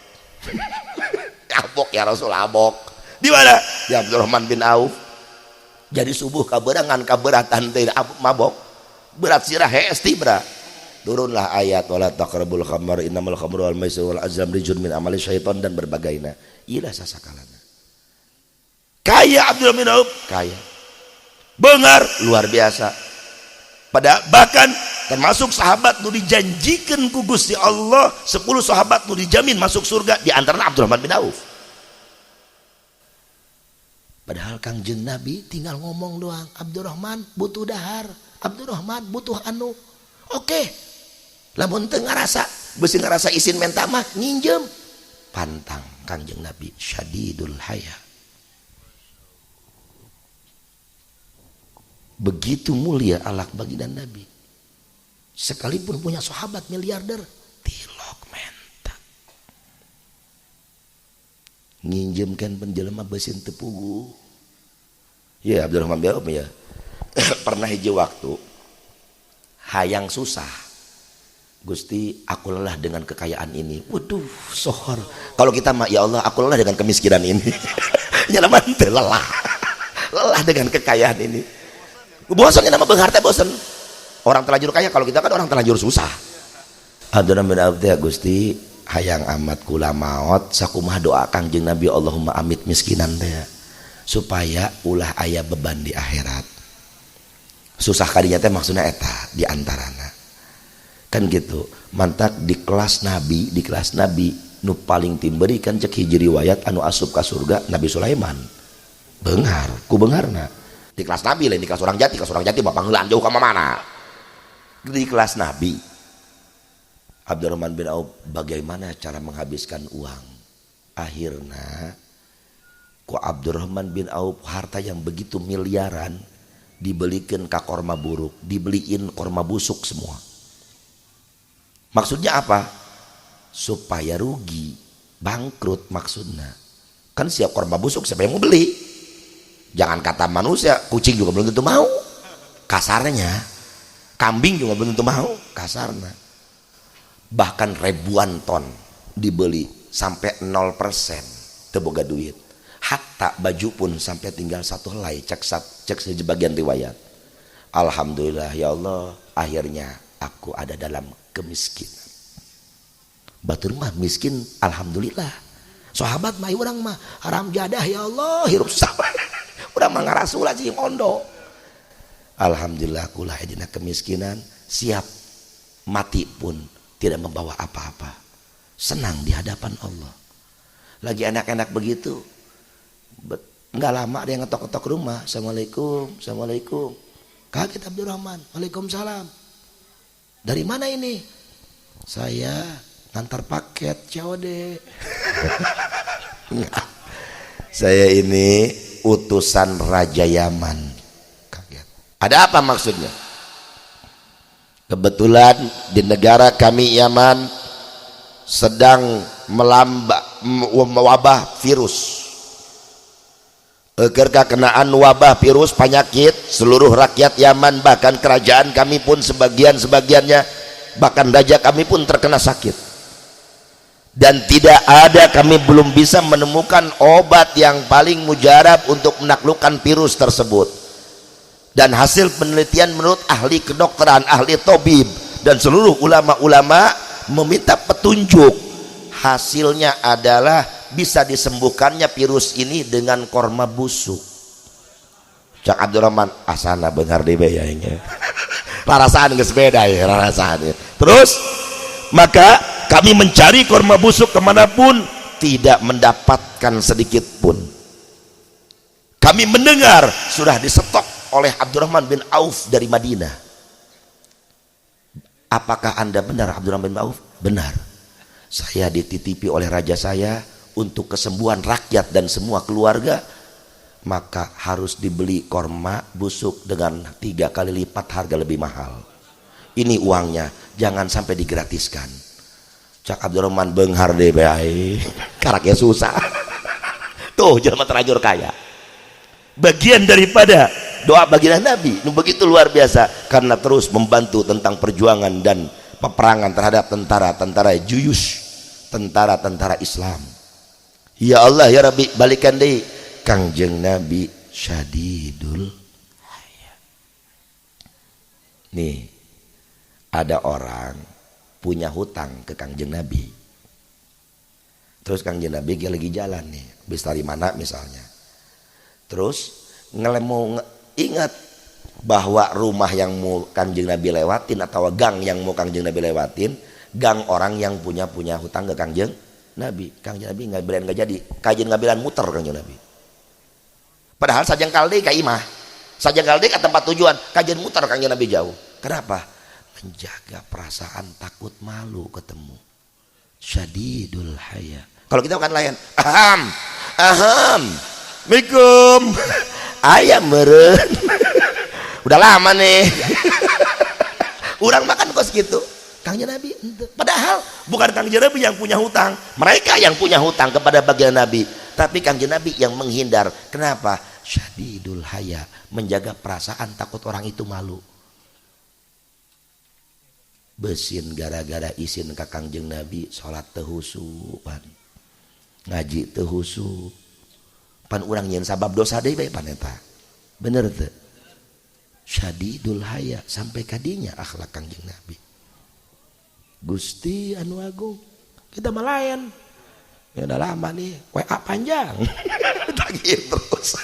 Abok ya Rasul, abok. Di mana? Di Abdurrahman bin Auf. Jadi subuh kaberangan kaberatan teh mabok. Berat sirah hees tibra. Turunlah ayat wala taqrabul khamar innamal khamru wal maisir wal azlam rijun min amali syaitan dan berbagainya. Ilah sasakalana. Kaya Abdurrahman bin Auf, kaya. Bengar luar biasa. Pada bahkan termasuk sahabat nu dijanjikan ku Gusti Allah 10 sahabat nu dijamin masuk surga di antaranya Abdurrahman bin Auf. Padahal Kangjeng Nabi tinggal ngomong doang, Abdurrahman butuh dahar, Abdurrahman butuh anu. Oke. Lamun teu ngarasa, beusi ngarasa isin menta mah nginjem. Pantang Kangjeng Nabi syadidul haya. Begitu mulia alak baginda Nabi. Sekalipun punya sahabat miliarder, tilok menta. Nginjemkan penjelema beusin teu puguh. Ya Abdurrahman bin Auf ya. Pernah hiji waktu hayang susah. Gusti, aku lelah dengan kekayaan ini. Waduh, sohor. Kalau kita mah ya Allah, aku lelah dengan kemiskinan ini. Nya mah teu lelah. Lelah dengan kekayaan ini. Bosan nama beunghar teh bosan. Orang terlanjur kaya, kalau kita kan orang terlanjur susah. Abdurrahman bin Auf teh Gusti hayang amat kula maot sakumaha doa Kangjeng Nabi Allahumma amit miskinan teh supaya ulah aya beban di akhirat. Susah kadinya teh maksudnya eta di antarana. Kan gitu. Mantak di kelas Nabi nu paling timberi kan cek hiji riwayat anu asup ka surga Nabi Sulaiman. Beunghar, ku beungharna. Di kelas Nabi lain di kelas orang jati mah pangeulaan jauh ka mana. Di kelas Nabi Abdurrahman bin Auf bagaimana cara menghabiskan uang. Akhirnya ku Abdurrahman bin Auf harta yang begitu miliaran dibelikan ka korma buruk, dibeliin korma busuk semua. Maksudnya apa? Supaya rugi, bangkrut maksudnya. Kan siap korma busuk siapa yang mau beli? Jangan kata manusia, kucing juga belum tentu mau. Kasarnya, kambing juga belum tentu mau, kasarnya. Bahkan ribuan ton dibeli sampai 0% teu boga duit. Hatta baju pun sampai tinggal satu helai, cek sebagian riwayat. Alhamdulillah ya Allah, akhirnya aku ada dalam kemiskinan. Batur mah miskin, alhamdulillah. Sahabat mah urang mah haram jadah ya Allah, hirup susah. Urang mah ngarasula sih ondo. Alhamdulillah kula dina kemiskinan, siap mati pun tidak membawa apa-apa. Senang di hadapan Allah. Lagi enak-enak begitu, nggak lama ada yang ngetok-ngetok rumah. Assalamualaikum, assalamualaikum. Kaget Abdurrahman, waalaikumsalam. Dari mana ini? Saya ngantar paket COD. Saya ini utusan Raja Yaman. Kaget. Ada apa maksudnya? Kebetulan di negara kami Yaman sedang melambak wabah virus. Keur kakenaan wabah virus penyakit, seluruh rakyat Yaman bahkan kerajaan kami pun sebagian-sebagiannya, bahkan raja kami pun terkena sakit. Dan tidak ada, kami belum bisa menemukan obat yang paling mujarab untuk menaklukkan virus tersebut. Dan hasil penelitian menurut ahli kedokteran, ahli tabib, dan seluruh ulama-ulama meminta petunjuk, hasilnya adalah bisa disembuhkannya virus ini dengan korma busuk. Cak Abdurrahman asana benar di bayangnya. Rarasaan geus beda ya, rarasaan ya. Terus maka kami mencari korma busuk kemanapun tidak mendapatkan sedikit pun. Kami mendengar sudah disetok oleh Abdurrahman bin Auf dari Madinah. Apakah Anda benar Abdurrahman bin Auf? Benar. Saya dititipi oleh raja saya untuk kesembuhan rakyat dan semua keluarga, maka harus dibeli korma busuk dengan 3 kali lipat harga lebih mahal. Ini uangnya, jangan sampai digratiskan. Cak Abdurrahman beunghar deh bae. Karaknya susah. Tuh jelema terlanjur kaya. Bagian daripada doa baginda Nabi nu begitu luar biasa karena terus membantu tentang perjuangan dan peperangan terhadap tentara-tentara juyush, tentara-tentara Islam. Ya Allah ya Rabbi, balikan deui Kangjeng Nabi syadidul haya. Nih, ada orang punya hutang ke Kangjeng Nabi. Terus Kangjeng Nabi lagi jalan nih, habis dari mana misalnya. Terus ngelemu ingat bahwa rumah yang mau Kangjeng Nabi lewatin atau gang yang mau Kangjeng Nabi lewatin, gang orang yang punya punya hutang ke Kangjeng Nabi. Kangjeng Nabi nggak bilang nggak jadi, kajian nggak bilang muter Kangjeng Nabi. Padahal sajengkal deui ka imah, sajengkal deui ka tempat tujuan, kajian muter Kangjeng Nabi jauh. Kenapa? Menjaga perasaan takut malu ketemu. Syadidul haya. Kalau kita kan lain, aham, aham, Assalamualaikum, ayam meren. Udah lama nih. Urang makan kos gitu. Kangjeng Nabi ente. Padahal bukan Kangjeng Nabi yang punya hutang, mereka yang punya hutang kepada baginda Nabi. Tapi Kangjeng Nabi yang menghindar. Kenapa? Syadidul haya, menjaga perasaan takut orang itu malu. Besin gara-gara isin ka Kangjeng Nabi, salat teu husu pan. Ngaji teu husu. Pan urang nyieun sabab dosa deui bae pan eta. Bener teu? Syadidul haya sampai kadinya akhlak Kangjeng Nabi. Gusti anu agung, kita malayan. Ya udah lama nih, WA panjang. Tagih terus.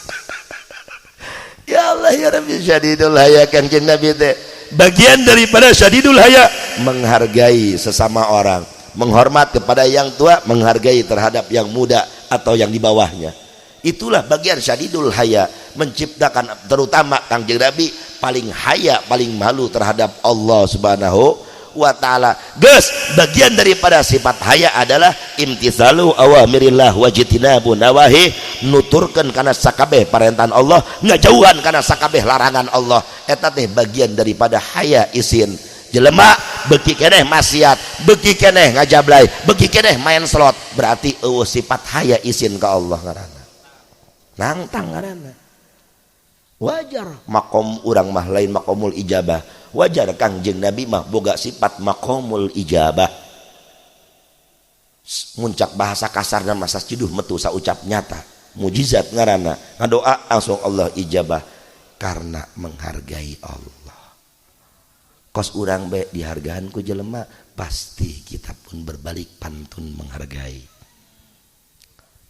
Ya Allah ya Rabbi, syadidul haya Kangjeng Nabi teh. Bagian daripada syadidul haya menghargai sesama orang, menghormat kepada yang tua, menghargai terhadap yang muda atau yang di bawahnya. Itulah bagian syadidul haya, menciptakan terutama Kangjeng Nabi paling haya, paling malu terhadap Allah Subhanahu wa taala. Geus, bagian daripada sifat haya adalah imtithalu awamirillah wajtinabu nawahi, nuturkeun kana sakabeh parentahan Allah, ngajauhan kana sakabeh larangan Allah. Eta teh bagian daripada haya isin. Jelema beuki keneh maksiat, beuki keneh ngajablay, beuki keneh main slot, berarti eueuh sifat haya isin ka Allah ngaranna. Nangtang ngaranna. Wajar makom urang mah lain makomul ijabah. Wajar Kangjeng Nabi mah boga sifat makomul ijabah. Muncak bahasa kasar dan masa ciduh metu saucap nyata. Mujizat ngaranna. Ngadoa langsung Allah ijabah karena menghargai Allah. Kos urang bae dihargaan ku jelema, pasti kita pun berbalik pantun menghargai.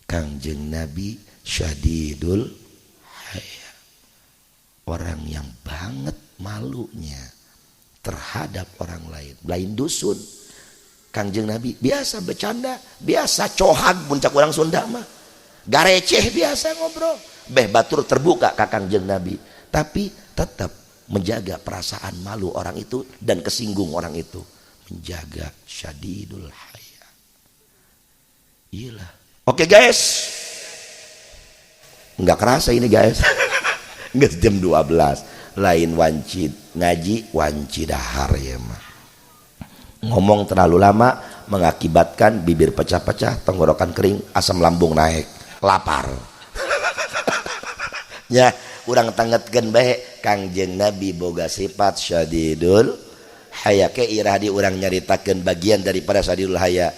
Kangjeng Nabi syadidul haya. Orang yang banget malunya terhadap orang lain, lain dusun. Kangjeng Nabi biasa bercanda, biasa cohag puncak orang Sunda mah. Gareceh biasa ngobrol. Beh batur terbuka ka Kangjeng Nabi, tapi tetap menjaga perasaan malu orang itu dan kesinggung orang itu, menjaga syadidul haya. Iyalah. Oke guys. Nggak kerasa ini guys. Nggak jam 12. Lain wanci ngaji, wanci dahar ya mah. Ngomong terlalu lama mengakibatkan bibir pecah-pecah, tenggorokan kering, asam lambung naik, lapar. Ya, urang tangetkeun bae Kangjeng Nabi boga sifat syadidul haya. Ke irah di urang nyaritakeun bagian daripada syadidul haya.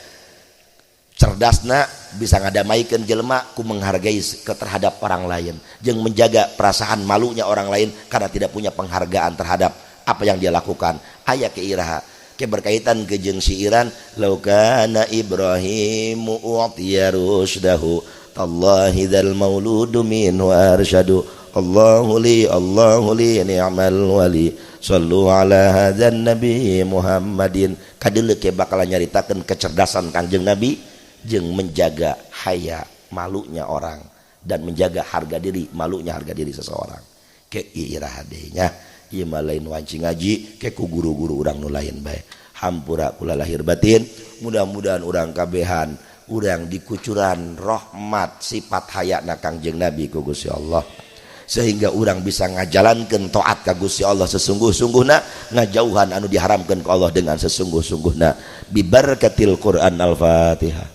Cerdasna bisa ngadamaikeun jelema ku menghargai ke terhadap orang lain, jeung menjaga perasaan malunya orang lain karena tidak punya penghargaan terhadap apa yang dia lakukan. Aya ke iraha ke berkaitan ke jeung si Iran, law kana Ibrahimu u'tiya rusdahu tallahi dzal mauludu minhu arsyadu. Allahu li Allahu li ni'mal wali sallu ala hadzal nabi Muhammadin. Kadeuleu ke bakalan nyaritakeun kecerdasan Kangjeng Nabi jeung menjaga haya malunya orang dan menjaga harga diri malunya harga diri seseorang. Ke iraha deui nya ieu mah lain wanci ngaji ke ku guru-guru urang nu lain bae. Hampura kula lahir batin, mudah-mudahan urang kabehan urang dikucuran rahmat sifat hayana Kangjeng Nabi ku Gusti Allah, sehingga urang bisa ngajalankeun taat ka Gusti Allah sesungguh-sungguhna, ngajauhan anu diharamkeun ku Allah dengan sesungguh-sungguhna. Bibarakatil Quran. Al-Fatihah.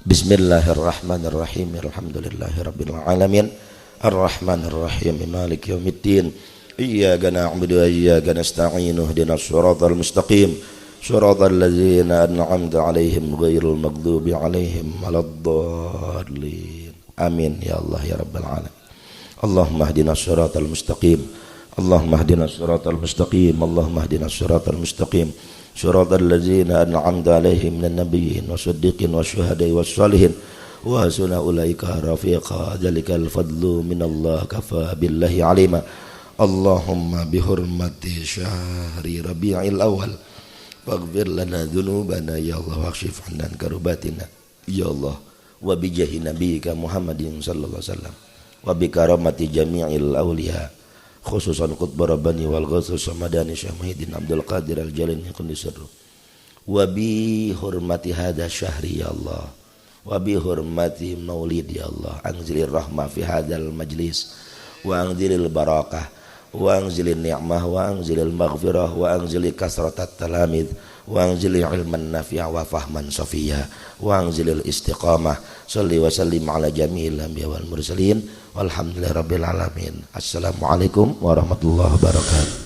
Bismillahirrahmanirrahim. Alhamdulillahirabbil alamin. Arrahmanirrahim. Maliki yaumiddin. Iyyaka na'budu wa iyyaka nasta'in. Ihdinas siratal mustaqim. Siratal ladzina an'amta 'alaihim ghairil maghdubi 'alaihim waladdallin. Amin ya Allah ya rabbal alamin. Allahumma ihdinas siratal mustaqim. Allahumma ihdinas siratal mustaqim. Allahumma ihdinas siratal mustaqim. Siratal ladzina an'amta 'alaihim minan nabiyyin wasiddiqin wasyuhada'i wassalihin wa hasuna ulaika rafiqa. Dzalikal fadlu minallah kafa billahi alima. Allahumma bihurmati syahri Rabi'il awal faghfir lana dzunubana ya Allah wakshif 'anna karubatina ya Allah wa bijahi nabiyyika Muhammadin sallallahu alaihi wasallam wa bi karamati jami'il awliya khususan qutb rabbani wal ghauts samadani Syekh Muhyiddin Abdul Qadir Al-Jalani qundisirru wa bi hurmati hadha syahri ya Allah wa bi hurmati maulid ya Allah anzilir rahmah fi hadzal majlis wa anzilil barakah wa anzilin ni'mah wa anzilil maghfirah wa anzili kasratat talamid wa anzili ilman nafi'a wa fahman safiyya wa anzilil istiqamah. Salli wa sallim ala jami'il anbiya wal mursalin walhamdulillahi rabbil alamin. Assalamualaikum warahmatullahi wabarakatuh.